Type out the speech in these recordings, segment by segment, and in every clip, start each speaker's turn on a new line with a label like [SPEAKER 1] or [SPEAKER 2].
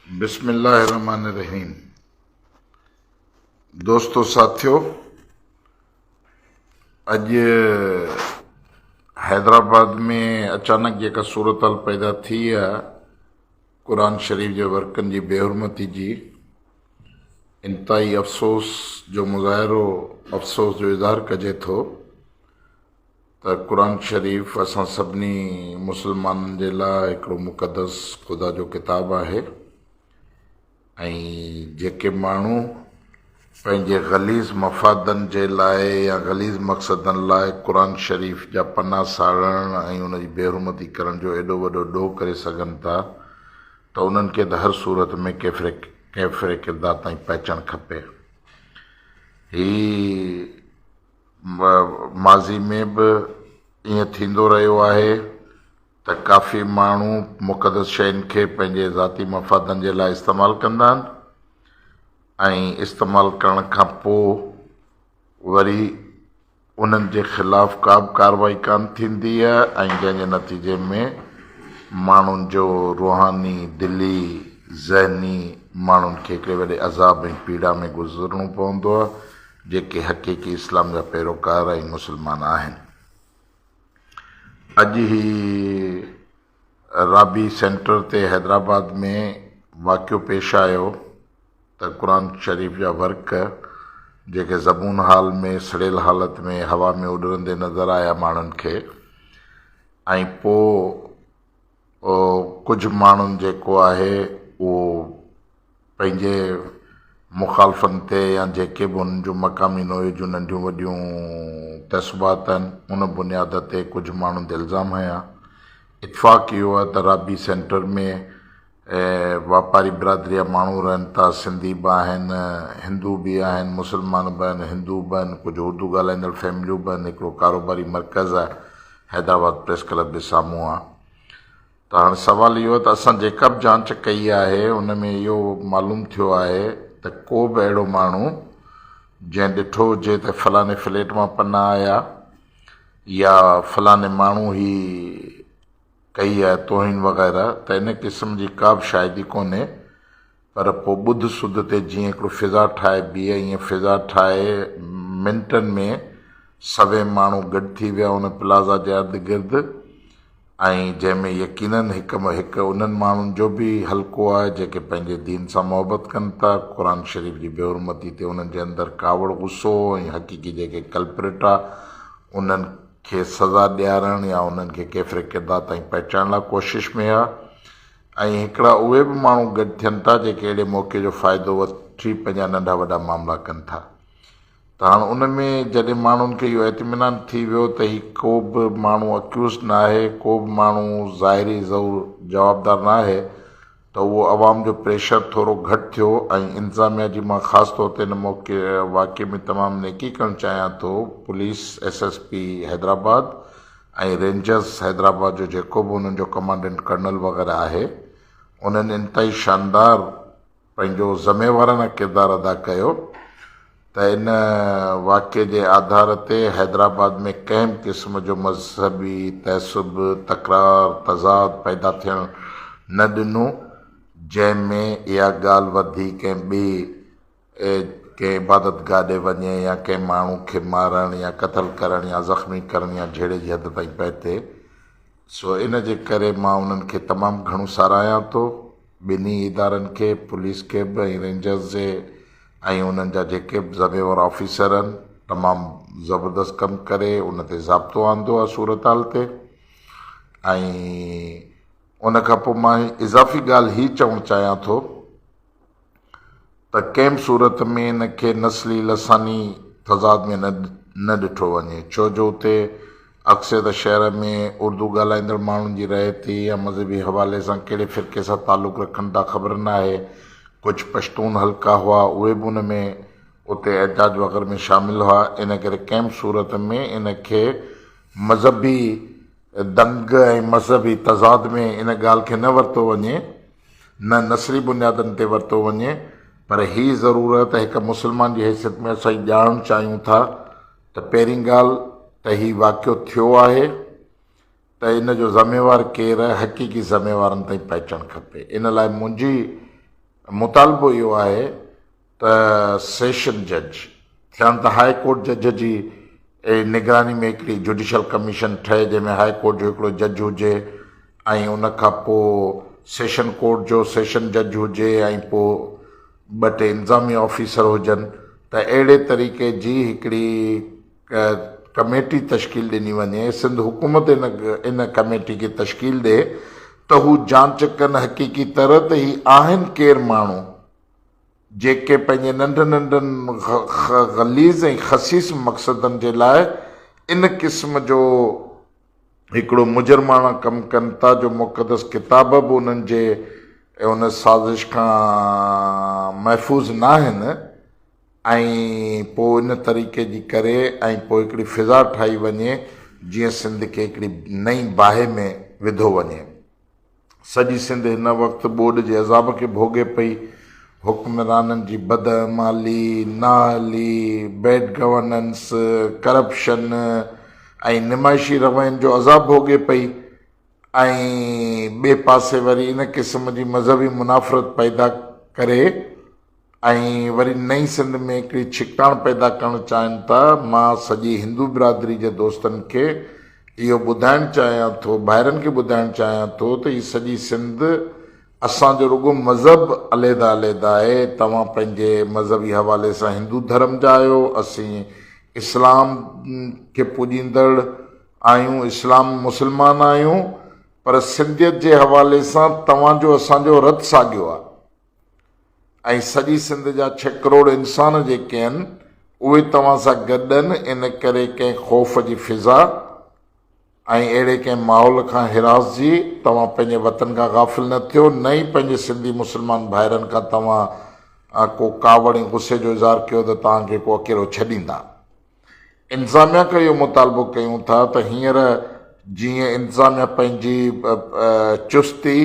[SPEAKER 1] بسم الله الرحمن الرحيم دوستو ساٿيو اڄ حيدرآباد ۾ اچانڪ جيڪا صورتحال پيدا ٿي آهي قرآن شريف جي ورقن جي بيحرمتي جي انتهائي افسوس جو مظاهرو افسوس جو اظهار ڪجي ٿو ته قرآن شريف اسان سڀني مسلمانن جي لاء هڪڙو مقدس خدا جو ڪتاب آهي ۽ جيڪي ماڻهو پنهنجي غليظ مفادن جي لاء يا غليظ مقصدن لاء قرآن شريف جا پنا ساڙڻ ۽ ان جي بيحرمتي ڪرڻ جو ايڏو وڏو ڏوهه ڪري سگهن ٿا ته انهن کي ته هر صورت ۾ ڪيفر ڪيفر ڪردار تائين پهچڻ کپي. هي ماضي ۾ به ائين ٿيندو رهيو آهي ته ڪافي ماڻهو مقدس شين کي پنهنجي ذاتي مفادن جي لاء استعمال ڪندا آهن ۽ استعمال ڪرڻ کان پوء وري انهن جي خلاف ڪا به ڪارروائي ڪانه ٿيندي آهي ۽ جنهن جي نتيجي ۾ ماڻهن جو روحاني، دلي، ذهني ماڻهن کي هڪڙي وڏي عذاب ۽ پيڙا ۾ گذرڻو پوندو آهي. جيڪي حقيقي اسلام جا پيروڪار ۽ مسلمان آهن. اڄ هي رابي سينٽر تي حيدرآباد ۾ واقعو پيش آيو ته قرآن شريف جا ورق جيڪي زبون حال ۾ سڙيل حالت ۾ هوا ۾ اڏرندي نظر آيا ماڻهن کي ۽ پوء ڪجهه ماڻهن جيڪو آهي اهو پنهنجي مخالفن تي يا جيڪي به انهن جون مقامي نوعيت جون ننڍيون وڏيون تعصبات آهن ان بنياد تي ڪجهه ماڻهن تي الزام هنيا. اتفاق اهو آهي ته رابي سينٽر ۾ واپاري برادري جا ماڻهو رهن ٿا، سنڌي به آهن، هندو به آهن، مسلمان به آهن، هندو به آهن، ڪجهه اردو ڳالهائيندڙ فيمليون به آهن، هڪڙو ڪاروباري مرڪز آهي، حيدرآباد پريس ڪلب جي سامهون آهي. ته هاڻ سوال اهو آهي ته اسان جيڪا به جانچ ڪئي آهي ان ۾ اهو معلوم ٿيو آهي ته ڪو به اهڙو ماڻهو جنهن ڏٺو هجي ته فلاني فليٽ مان پنا آيا يا فلاني ماڻهو هي ڪئي آهي توهين وغيره ته ان قسم جي ڪا به شاهدي ڪونهي پر پوء ٻڌ سڌ تي جيئن هڪڙو فضا ٺاهبي ائين فضا ٺاهي منٽن ۾ سوين ماڻهو گڏ ٿي ويا ان پلازا جي ارد گرد ۽ جنهن ۾ يقينن هڪ هڪ انهن ماڻهن جو به حلقو آهي جيڪي پنهنجي دين سان محبت ڪن ٿا قرآن شريف جي بي حرمتي تي انهن جي اندر ڪاوڙ غصو ۽ حقيقي جيڪي ڪلپرٽ آ انهن کي سزا ڏيارڻ يا انهن کي ڪيفر ڪردار تائين پهچائڻ لاء ڪوشش ۾ آ. ۽ هڪڙا اهي به ماڻهو گڏ ٿين ٿا جيڪي اهڙي موقعي جو فائدو وٺي پنهنجا ننڍا وڏا معاملا ڪن ٿا ته هاڻ ان ۾ جڏهن ماڻهن کي اهو اطمينان ٿي ويو ته هي ڪو به ماڻهو اڪيوز ناهي ڪو به ماڻهو ظاهري ظهور جوابدار ناهي ته اهو عوام جو پريشر ٿورو گهٽ ٿيو ۽ انتظاميا جي مان خاص طور تي ان موقعي واقعي ۾ تمام نيڪي ڪرڻ چاهيان ٿو police S S P Hyderabad ۽ rangers Hyderabad جو جيڪو به انهن جو ڪمانڊنٽ ڪرنل وغيره آهي انهن انتهائي شاندار پنهنجو ذميوارانه ڪردار ادا ڪيو ته ان واقعي جي آڌار تي حيدرآباد ۾ ڪنهن به قسم جو مذهبي تعصب تڪرار تضاد پيدا ٿيڻ نه ڏنو جنهن ۾ اها ڳالهه وڌي ڪنهن ٻئي ڪنهن عبادت گاهه ڏي وڃي يا ڪنهن ماڻهو کي مارڻ يا قتل ڪرڻ يا زخمي ڪرڻ يا جهيڙي جي حد تائين پهتي سو ان جي ڪري مان انهن کي تمام گهڻو ساراهيان ٿو ٻنهي ادارن کي پوليس کي به ۽ رينجرز جي ۽ انهن جا جيڪي به ذميوار آفيسر آهن تمام زبردست ڪم ڪري ان تي ضابطو آندو آهي صورتحال تي ۽ ان کان پوء مان اضافي ڳالهه هي چوڻ چاهيان ٿو ته ڪنهن به صورت ۾ ان کي نسلي لساني تضاد ۾ نه ڏٺو وڃي ڇو جو اتي اڪثريت شهر ۾ اردو ڳالهائيندڙ ماڻهن جي رهي ٿي يا مذهبي حوالي سان ڪهڙي فرقي سان تعلق رکن ٿا خبر ناهي ڪجهه پشتون حلقا هئا اهي به ان ۾ اتي احتجاج وغيره ۾ شامل هئا ان ڪري ڪنهن به صورت ۾ ان کي مذهبي دنگ ۽ مذهبي تضاد ۾ ان ڳالهه کي نه ورتو وڃي. نه نسلي بنيادن تي ورتو وڃي پر هي ضرور ته هڪ مسلمان جي حيثيت ۾ اسان هي ڄاڻڻ چاهيون ٿا ته پهرين ڳالهه ته هي واقعو ٿيو آهي ته ان جو ذميوار ڪير آهي حقيقي ذميوارن تائين پهچڻ کپي ان لاء منهنجي مطالبو اهو آهي ته سيشن جج ٿيڻ ته هاء ڪورٽ جج جي نگراني ۾ هڪڙي جوڊيشل ڪميشن ٺهي جنهن ۾ هاء ڪورٽ جو هڪڙو جج هجي ۽ ان کان پوء سيشن ڪورٽ جو سيشن جج هجي ۽ پوء ٻه ٽي انتظامي آفيسر هجن ته اهڙي طريقي جي هڪڙي ڪميٽي تشڪيل ڏني وڃي، سنڌ حڪومت ان ان ڪميٽي کي تشڪيل ڏي ته هو جانچ ڪن حقيقي طرح ته هي آهن ڪير ماڻهو جيڪي پنهنجي ننڍن ننڍن غليظ ۽ خسيس مقصدن جي لاء ان قسم جو هڪڙو مجرماڻا ڪم ڪن ٿا جو مقدس ڪتاب به انهن جي ان سازش کان محفوظ ناهن. ۽ پوء ان طريقي جي ڪري ۽ پوء هڪڙي فضا ٺاهي وڃي جيئن سنڌ کي هڪڙي نئين باهه ۾ وڌو وڃي. سڄي سنڌ هن وقت ٻوڏ جي عذاب کي ڀوڳي پئي. حڪمرانن جي بداعمالي، نااهلي، بيڊ گورننس، ڪرپشن ۽ نمائشي روين جو عذاب ڀوڳي پئي ۽ ٻئي پاسي وري ان قسم جي مذهبي منافرت پيدا ڪري ۽ وري نئين سنڌ ۾ هڪڙي ڇڪتاڻ پيدا ڪرڻ چاهين ٿا. مان سڄي هندو برادري جي دوستن کي اهو ٻڌائڻ چاهيان ٿو، ڀائرن کي ٻڌائڻ چاهيان ٿو ته هي سڄي سنڌ اسان جو رڳو مذهب عليحده عليحده آهي، توهان پنهنجي مذهبي حوالي سان هندو ڌرم جا آهيو، اسين اسلام کي پوڄيندڙ آهيون، اسلام مسلمان آهيون، پر سنڌيت جي حوالي سان توهان جو اسان جو رت ساڳيو آهي. ۽ سڄي سنڌ جا ڇهه ڪروڙ انسان جيڪي آهن اهي توهان سان گڏ آهن ان ڪري ڪنهن خوف جي فضا ۽ اهڙي ڪنهن ماحول کان هراسجي توهان پنهنجي وطن کان غافل نه ٿيو نه ئي پنهنجي سنڌي مسلمان ڀائرن کان توهان ڪو ڪاوڙ ۽ غصي جو اظهار ڪيو ته توهان کي ڪو اڪيلو ڇڏيندا. انتظاميا کان اهو مطالبو ڪيون ٿا ته هينئر جيئن انتظاميا پنهنجي چستي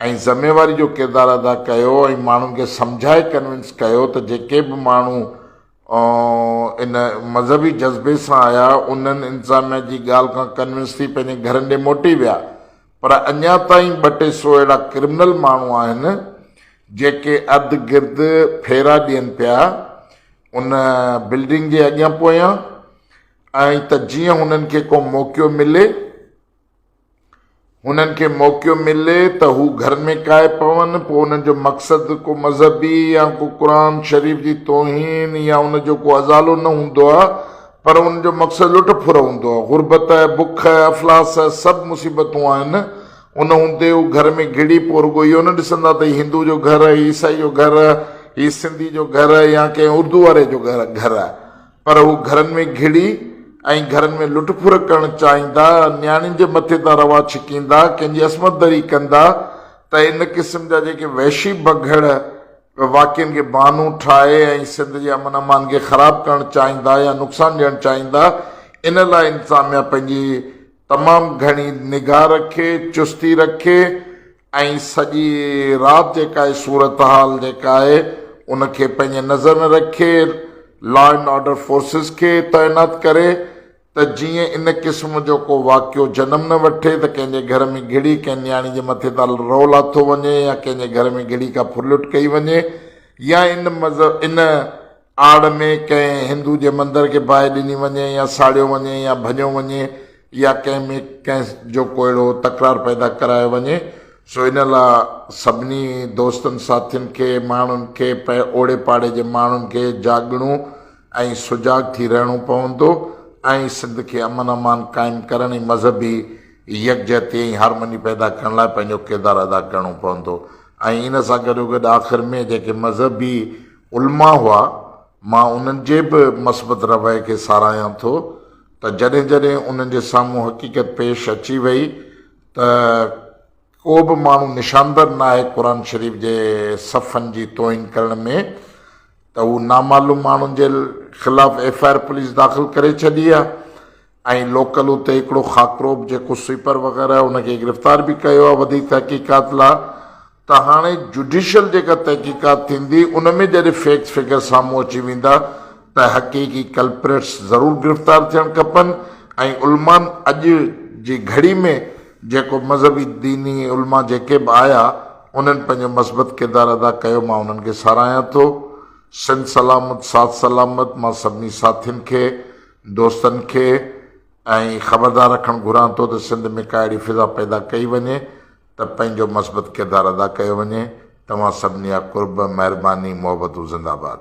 [SPEAKER 1] ۽ ذميواري جو ڪردار ادا ڪيو ۽ ماڻهن کي سمجهائي ڪنوينس ڪيو ته جيڪي به ماڻهو ان مذهبي جذبي سان آيا انهن انتظاميا جي ڳالهه کان ڪنوينس ٿي پنهنجي گهرن ڏي موٽي ويا پر اڃا تائين ٻه ٽي سو اهڙا ڪرمنل ماڻهو آهن جيڪي ارد گرد ڦيرا ڏين پيا ان بلڊنگ جي اڳيان پويان ۽ ته جيئن هنن کي ڪو موقعو ملي هنن کي موقعو ملي ته هو گهر ۾ ڪاهي پون پوء انهن جو مقصد ڪو مذهبي يا ڪو قرآن شريف جي توهين يا ان جو ڪو ازالو نه هوندو آهي پر ان جو مقصد لٽ ڦر هوندو آهي غربت بک افلاس سڀ مصيبتون آهن ان هوندي هو گهر ۾ گهڙي پوء رڳو اهو نه ڏسندا ته هي هندو جو گهر آهي، هي عيسائي جو گهر آهي، هي سنڌي جو گهر آهي يا ڪنهن اردو واري جو گهر آهي پر هو گهرن ۾ گهڙي ۽ گهرن ۾ لٽ ڦر ڪرڻ چاهيندا، نياڻين جي مٿي تان روا ڇڪيندا، ڪنهن جي عصمت دري ڪندا ته ان قسم جا جيڪي وحشي بگهڙ واقعن کي بهانو ٺاهي ۽ سنڌ جي امن امان کي خراب ڪرڻ چاهيندا يا نقصان ڏيڻ چاهيندا ان لاء انتظاميا پنهنجي تمام گهڻي نگاهه رکي، چستي رکي ۽ سڄي رات جيڪا آهي صورتحال جيڪا آهي ان کي پنهنجي نظر ۾ رکي لا اينڊ آرڊر فورسز کي تعينات ڪري ته جيئن ان قسم جو ڪو واقعو جنم نه وٺي ته ڪنهن جي گهر ۾ گهڙي ڪنهن نياڻي جي مٿي تان رئو لاٿو وڃي يا ڪنهن جي گهر ۾ گهڙي ڪا ڦرلٽ ڪئي وڃي يا ان مذهب ان آڙ ۾ ڪنهن هندو جي مندر کي باهه ڏني وڃي يا ساڙيو وڃي يا ڀڃيو وڃي يا ڪنهن ۾ ڪنهن جو ڪو اهڙو تڪرار پيدا ڪرايو وڃي سو ان لا سڀني دوستن ساٿين کي ماڻهن کي اوڙي پاڙي جي ماڻهن کي جاڳڻو ۽ سجاڳ ٿي رهڻو پوندو ۽ سنڌ کي امن امان قائم ڪرڻ ۽ مذهبي يڪجهتي ۽ هارمني پيدا ڪرڻ لاء پنهنجو ڪردار ادا ڪرڻو پوندو ۽ ان سان گڏوگڏ آخر ۾ جيڪي مذهبي علماء هئا، مان انهن جي به مثبت رويي کي ساراهيان ٿو ته جڏهن جڏهن انهن جي سامهون حقيقت پيش اچي وئي ته ڪو به ماڻهو نشانبر ناهي قرآن شريف جي صفحن جي توهين ڪرڻ ۾ ته هو نامعلوم ماڻهن جي خلاف ايف I R police داخل ڪري ڇڏي آهي ۽ لوڪل اتي هڪڙو خاڪروب جيڪو سوئيپر وغيره ان کي گرفتار به ڪيو آهي وڌيڪ تحقيقات لاء ته هاڻي جوڊيشل جيڪا تحقيقات ٿيندي ان ۾ جڏهن فيڪٽس فگر سامهون اچي ويندا ته حقيقي ڪلپريٽس ضرور گرفتار ٿيڻ کپن ۽ علمان اڄ جي گهڙي ۾ جيڪو مذهبي ديني علماء جيڪي به آيا انهن پنهنجو مثبت ڪردار ادا ڪيو مان انهن کي ساراهيان ٿو. سنڌ سلامت ساٿ سلامت مان سڀني ساٿين کي دوستن کي ۽ خبردار رکڻ گهران ٿو ته سنڌ ۾ ڪا اهڙي فضا پيدا ڪئي وڃي ته پنهنجو مثبت ڪردار ادا ڪيو وڃي. توهان سڀني جا قرب، مهرباني، محبتون زنده باد.